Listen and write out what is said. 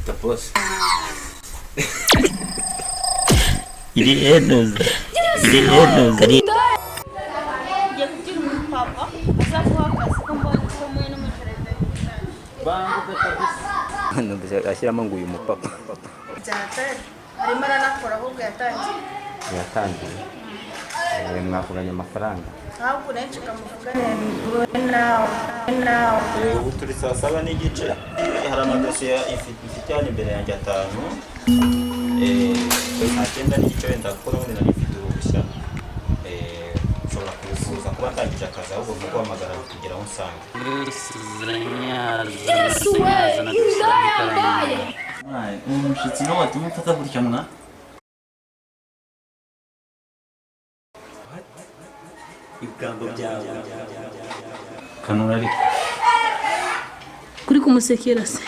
Mfite boss. Iri enoza. Iri enoza. Ngiye kubwira umupapa azaguha akazi ko mbonye ko mwe n'umuperezida. Banguka kabisa. Numvise ashyiramo ngo uyu mupapa. Byatari arimo aranakora, ahubwo yatangiye. Yatangiye. Mwavuganye amafaranga? Ahubwo benshi ukamuvugane wowe nawe nawe. Ubu turi saa 7:30, hari amadosiye mfite hano imbere yanjye atanu. Saa 9:30 wenda, kuko n'ubundi nari mfite uruhushya, nshobora kuza kuba ndangije akazi, ahubwo nkuguhamagara kugira aho usanga. Yesu we, indaya yambaye. Uwo mushyitsi niwe watumye mfata gutya mwa. Ibigambo byawe kanura ariko. Kuri kumusekera se?